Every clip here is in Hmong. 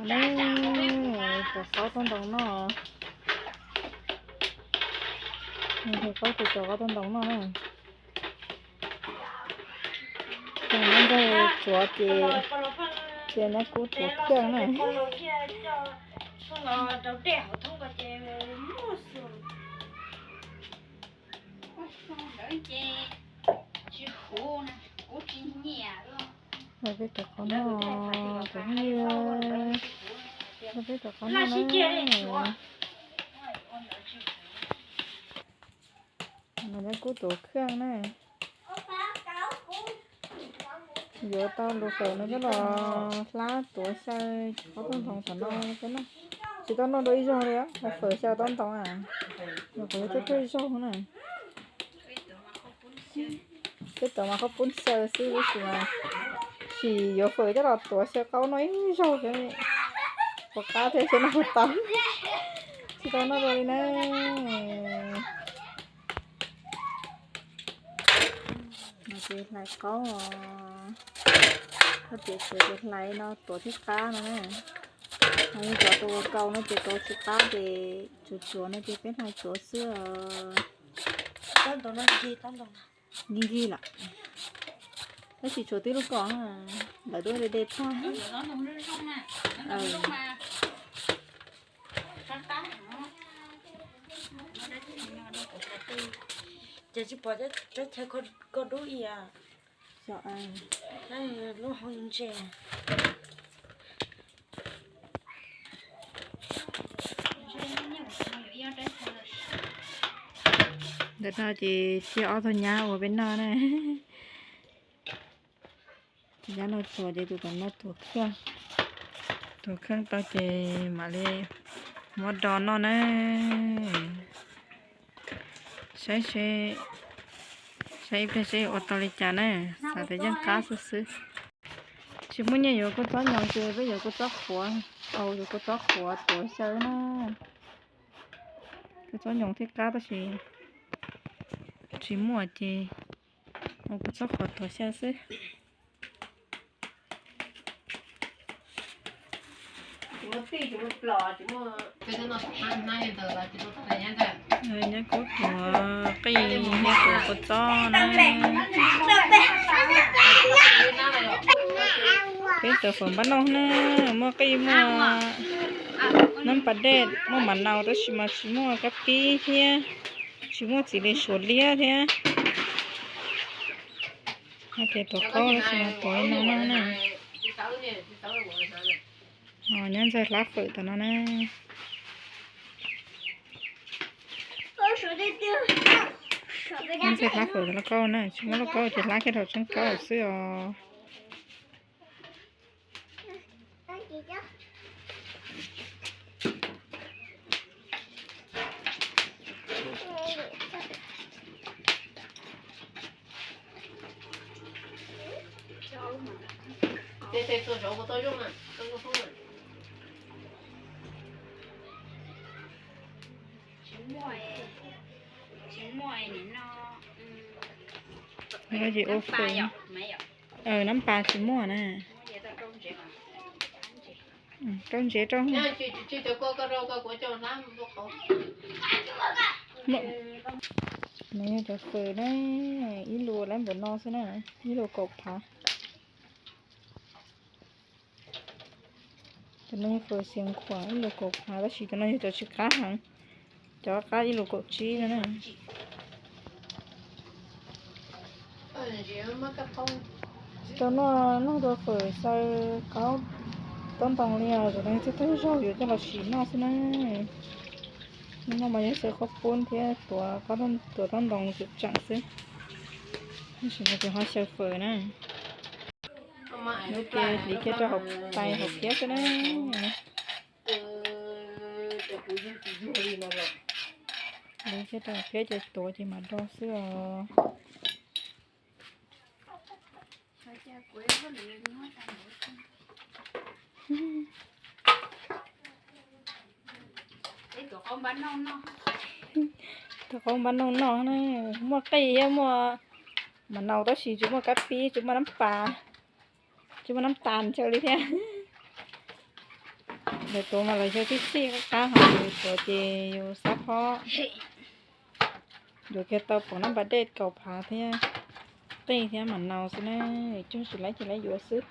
Na, tus qaub toj ntoo noj. Tus qaub tus tus qaub toj ntoo noj na. Ces nyob ntawd tsuav ces, ces nyob kub tuav kheej na. Peb tus qaub noj, tus, peb tus qaub noj na. Nyob kub tuav kheej na. Yuav tau lus fawm no coj los hlab tuav xyaw qaub toj ntoo tom no peb noj. Tsis tau noj dua ib zaug li, fawm xyaw qaub ntoo a. Nyuam qhuav yog thawj thawj zaug na. Peb tuav mas qaub poob xyaw xwb tab sis mas tsis yuav fawm coj los tuav xyaw qaub noj ib zaug xwb. Puas qab thiab xyaw noj puas tau. Tsis tau noj dua li na. No ces hlais qaub os. Koj tias tsuav ces hlais no tuav thiaj qab no na. Ho yog cov tus uas kaus no ces kaus tsis qab ces tsuav tsuav no ces peb hlais tuav xwb os. Ncig ncig lawm. Tab sis tshuav tib lub kaus na, lawv duab de de tag. Ces tsis pom rab chaw koj dub ib yam. Lub hauv ntses. Ntawm no ces tseg ob tug nyab ua peb noj na. Tus nyab no tsuav ces tus tom no tuav kheej. Tuav kheej tau ces mam li muab do noj na. Saib seb, saib ib pliag seb ua tau li cas na. Xav tias yeej qab xwb xwb. Tsis muaj nyiaj yuav kua txob nyoos ces peb yuav kua txob qhuav, au yuav kua txob qhuav tuav xyaw na. Kua txob nyoos thiaj qab tab sis tsis muaj ces ua kua txob qhuav tuav xyaw xwb. Nyob kub tuav qij thiab tuav kua txob na. Peb tuav fawm npab noog na, muaj qij muaj nab pas dej muaj mav naus tab sis mas tsis muaj kab pib thiab tsis muaj txiv li suav liab thiab. Hais tias tuav qaub tab sis mas tuav li no no na. Nyob ntxawg hlab fawm tom no na. Nyob ntxawg hlab fawm tom lauj kaub na, tsis muaj lauj kaub ces hlab kiag rau tseeb kaub xwb os. Ces ua fawm, nab pas tsis muaj na. Rau ntsev rau. No yog cov fawm na, ib lus lawm npaum no xwb na, ib lus kaum phav. Cov no yog fawm xiav khuam ib lus kaum phav tab sis cov no yog cov tsis qab heev, cov qab ib lus kaum tsib no na. Tsis tau noj, noj dua fawm xyaw qaub tob ntoo li os, cov no thiaj tag zaug yuav coj los sim noj xwb na. Noj mas yog xyaw qaub poob thiab tuav, tuav tob ntoo tseem tseem xwb, tab sis no ces ho xyaw fawm na. Lub ces hliv kiag rau hauv tais hauv phiab xwb na. Hliv kiag rau hauv phiab ces tuav ces mam do xwb os. Tuav qaub npab noog noj na, muaj qij thiab muaj mav naus tab sis tsis muaj kab pib, tsis muaj nab pas, tsis muaj nab tas ntshaw li thiab. Lawv tuav mas lawv xyaw tib txhij qab qab, ho yus tuav ces yus xab phob. Yuav kiag tau poom nab npas dej kaum phav thiab qij thiab mam nau xwb na. Cog tsis laib ces laib yuav xwb.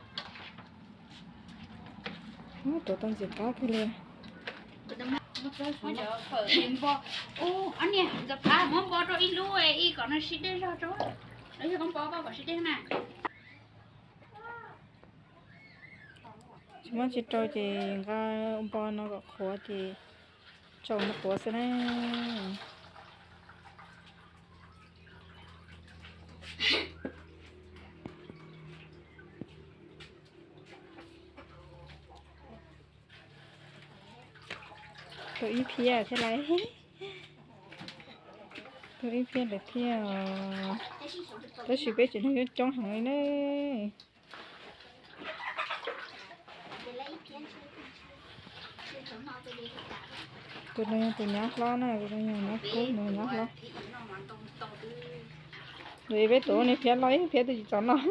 Tuav tau ntxim qab kawg li. Muab npo rau ib lub ib kom nws sib dej zog rau. Tsis muab tsis rau ces nqa npo no kom qhuav ces tsau no qhuav xwb na. Tau ib phiab thiab lawm. Tau ib phiab lawm thiab os. Tab sis peb tsev neeg coob heev li na. Tus no yog tus nyab hlob na, tus no yog nyab kub, tus no nyab hlob. Peb tuav ib phiab loj ib phiab twb tsis txaus noj.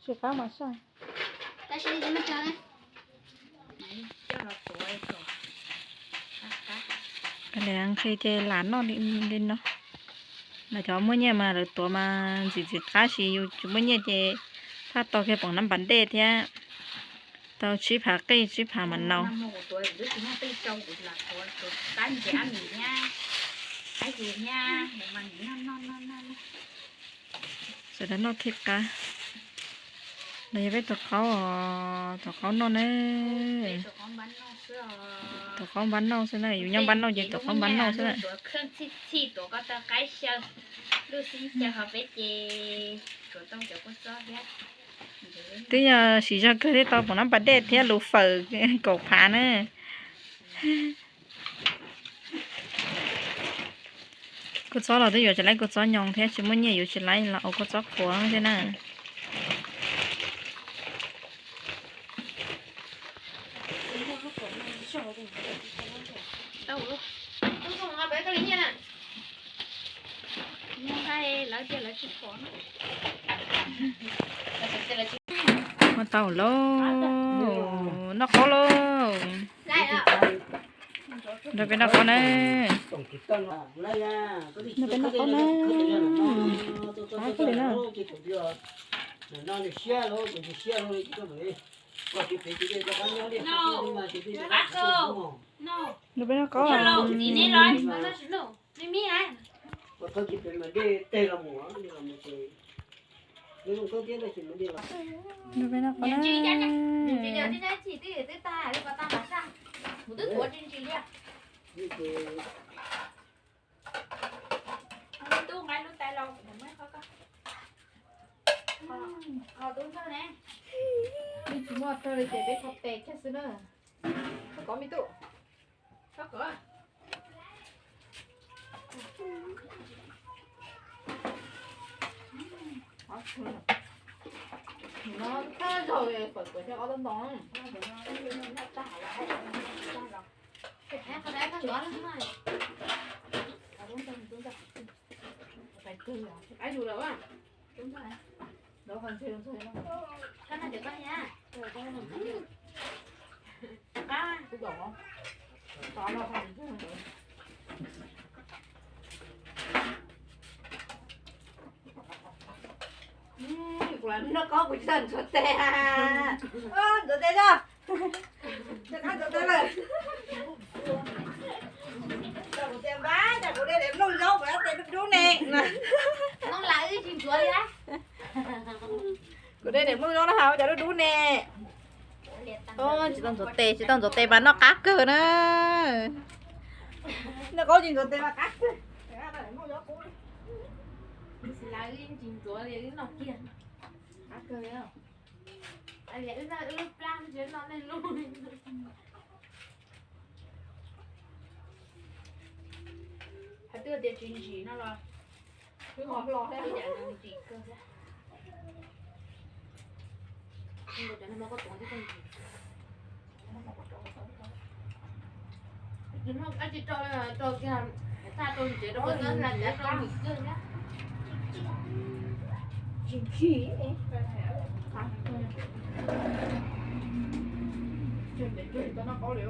Sib qab mas saj. Nqhis ces lam noj li no. Lawv cov muaj nyiaj mas lawv tuav mas ntxim ntxim qab, sis yus tsis muaj nyiaj ces thaj tau kiag poom nab npas dej thiab tau tsib phav qij tsib phav mam nau. Sawv daws noj thiaj qab. No yog peb tus qaub, tus qaub noj na. Tus qaub npab noj xwb na, yus nyob npab noj ces tus qaub npab noj xwb na. Twb yog siv zog kawg thiaj tau poom nab pas dej thiab lus fawm kaum phav na. Kua txob los twb yuav tsis laib kua txob nyo thiab, tsis muaj nyiaj yuav tsis laib los ua kua txob qhuav thiab na. Muab tau lauj, noj qaub lauj. Nrog peb noj qaub na. Nrog peb noj qaub na. Nrog peb noj qaub. Nrog peb noj qaub na. Tsis muaj tawg li ces peb kho tes kiag xwb na. Koj kov me tub. Kov. No thawj zaug fawm kuav thiab ob tug ntoo. Kuv los noj qaub kuv tsis tau ntxuav tes. Ntxuav tes tso. Ntxuav tes lawm. Kuv tias npab, cas kuv de daim nplooj zaub kuv tes dub dub ne. Kuv de daim nplooj zaub no cas dub dub ne. Tsis tau ntxuav tes, tsis tau ntxuav tes mas noj qab kawg na. Noj qaub tsis ntxuav tes mas qab kawg. Hais twb tias tsis ntsim no los twb ho hlo thiab. Cov no koj tuav twb tsis ntsim. Tsis rau, rau kiag, txhaj rau tsev rau koj txhaj la tiav rau lwm kawg thiab. Tsis ntev tsuag tsis tau noj qaub li.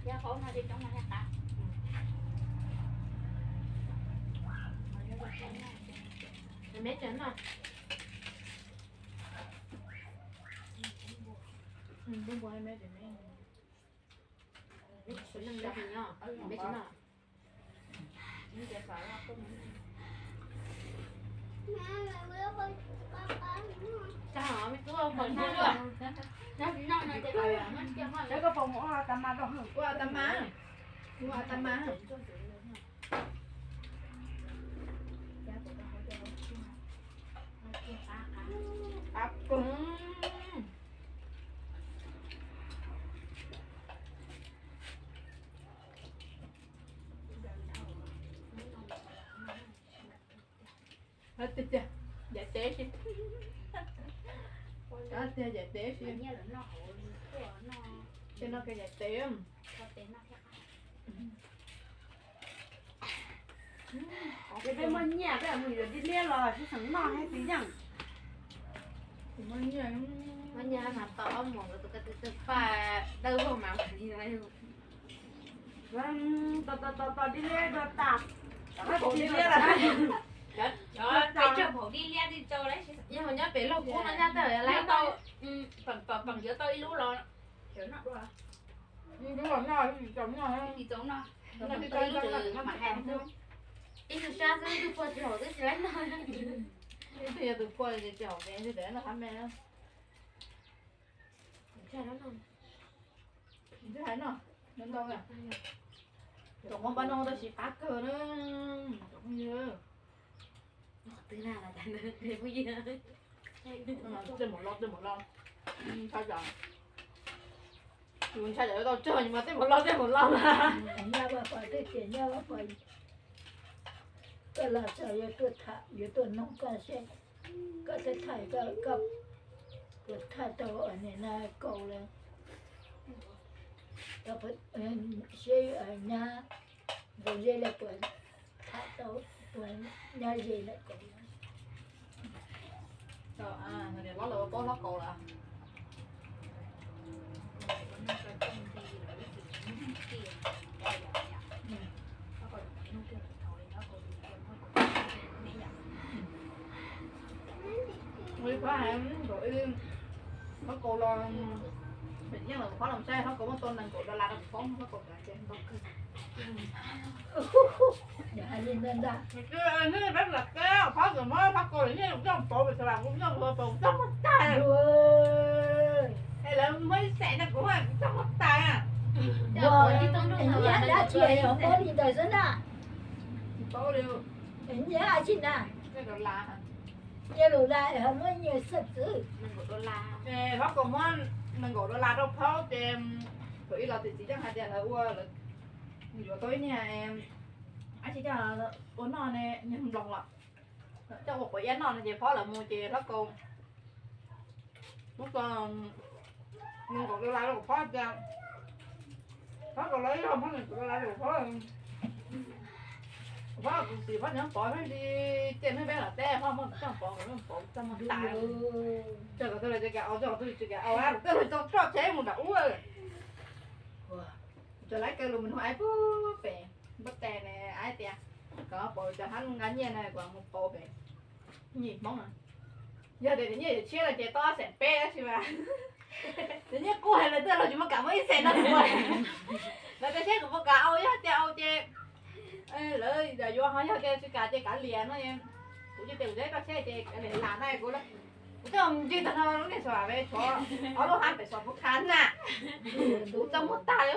Yog qaub no ces coob no thiaj qab. Me tsev no. Koj pom ua tas mas rau, ua tas mas, ua tas mas. Qab kawg. Tiag tiag, yam tev si. Tiag yam tev si. Ces no yam tev. Ces peb muaj nyiaj peb mus yuav dib liab los sib xeem noj thiab tsis yeej. Muaj nyiaj mas tau ob muag, tus ko tw tw paj dawb vog mas li. Tos tos tos dib liab dua tas. Peb tsawg phaum dib liab, yog nyob pem Lauj Kub no nyaj tawm lawv tau, pem yuav tau ib lub los. Ib tug sab xwb, ib tug phuaj tsis haum twb tsis laib noj. Ib tug yog tus phuaj tsis haum ces tsis laib noj qab me. Tsis hais no, ntau ntau. Cov hmoob pab no tab sis qab kawg na. Cov phooj ywg, tej mov loj tej mov loj, ntshai tsam, ntshai tsam yuav tau tsawg mas tej mov loj tej mov loj. Koj los txog yuav tuaj tham, yuav tuaj noog koj seb, koj txhais thaij, koj puas thaij tau nim no kaus lawm, seb nyab npau zeb lawm puas tham tau, puas nyab ze lawm kaus. Niam hlob lawv ua paub hlob kaus lawm. Ua li qhov hais, hlob kaus los, yeej lawv qhov los saib hlob kaus muab tau nees nkaum dollar rau kuv poob, hlob kaus txawm hais tias ntau kawg. Hnub peb lam keb hlob kaus muab hlob kaus los yeej coj pauv pem xav las kuv coj pauv kuv coj muag tag. Es lawv muab ib xees no kuv kuv coj muag tag. Dab tsi muab li ntawd xwb na. Tsis paub li. Nyiaj dab tsi na? Nyiaj dollar, muab nyiaj xwb xwb. Hlob kaus muab nees nkaum dollar rau phaub ces thaum ub los tias txiv Yeej hais tias lawv ua, yuav tau ib niag dab tsi coj ua noj ne, niag nploos los coj ua quav iab noj no ces phaub lawv mus ces hlob kaus muab tau nees nkaum dollar rau phaub tias, phaub kaus los ib zaug muab nees nkaum dollar rau phaub. Phaub kuv txiv phaub nyob pov thiab li, tej hnub peb los teb phaub muab kuv coj pov, kuv coj pov coj muag tas. Coj kom tuaj los tsis kam au, coj kom tuaj tsis kam au, kuv tuaj los tso roj tsheb mus nram ub. Cov laib kaw lus mus nug aib pem npab tes ne, aib tias kom pauv cov hab nqa nyiaj na, kom mus pauv pem Nyij Hmoob. Yog tias nyiaj yuav tshiab no ces tau ob xees peb tab sis mas nyiaj qub heev lawv twb los tsis muaj kam muab ib xees no kuv. Lawv tias seb kuv puas kam au, yog tias au ces lawv yuav ho, yog tias tsis kam ces kav liam no. Kuv cia tias kuv teb roj tsheb ces kav liam lam na kuv. Kuv twb ntsib tag no lub niag xav vam ve tshuav ob lub hab pem xov pub kha na, kuv txaj muag tag li.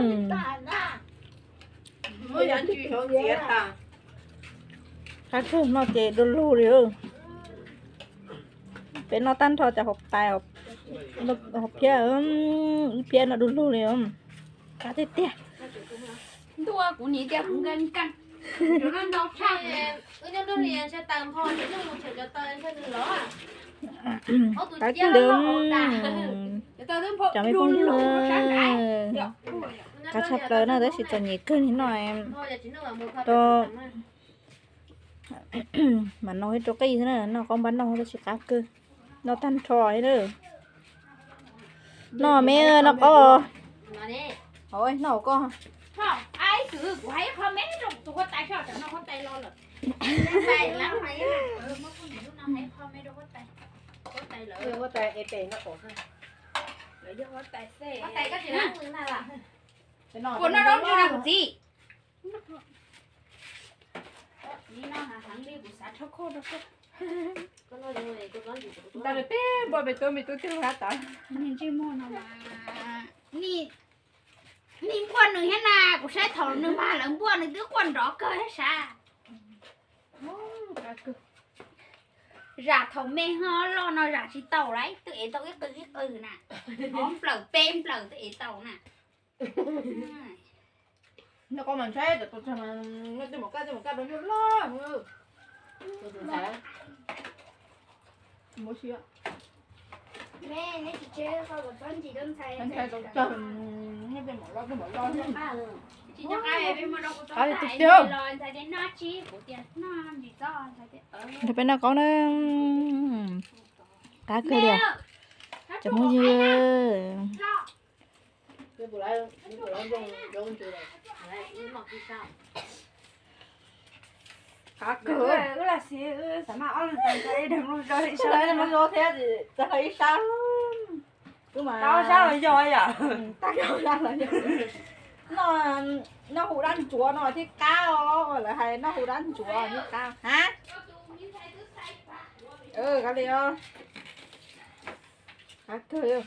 Qab kawg no ces du lug li. Peb noj tag nrho ces hauv tais hauv phiab, ib phiab no du lug li. Qab tiag tiag. Qab kawg li. Cov me phooj ywg, qab tshaj plaws no tab sis txom nyem kawg li no. Tau mam no ib rau qij xwb na, noj qaub npab noj tab sis qab kawg. Noj tag nrho thiab na. Noj me, noj qaub. Noj koj. Kuv noj zaub ntsuag na kuv txiv. Ntawd peb npuaj me tub me tub twg hab tod. Nej npuaj nws thiab na, kuv saib thaum nws mag lawv npuaj nws twb quaj nrov kawg thiab sav. Zam thaum me ho loj no zam tsis tau lawm, twb ev tau ib qw ib qw na. Ob nplawm peb nplawm twb ev tau na. Noj qaub mas ntshai, tej mum kaj tej mum kaj rau nyuj loj. Ntshai tau tsawg, tej mum loj tej mum loj. Qab li tiag tiag. Nrog peb noj qaub na. Qab kawg li os cov phooj ywg. Qab kawg. Wb lam siv wb xav maj ob leeg tais ntshai ib leeg zoo thiab txawg ib sab. Wb mas tau sab los yog yom. Noj, noj hu dab ntsuav no thiaj qab os, lawv hais noj hu dab ntsuav thiaj qab hab. Qab li os. Qab kawg.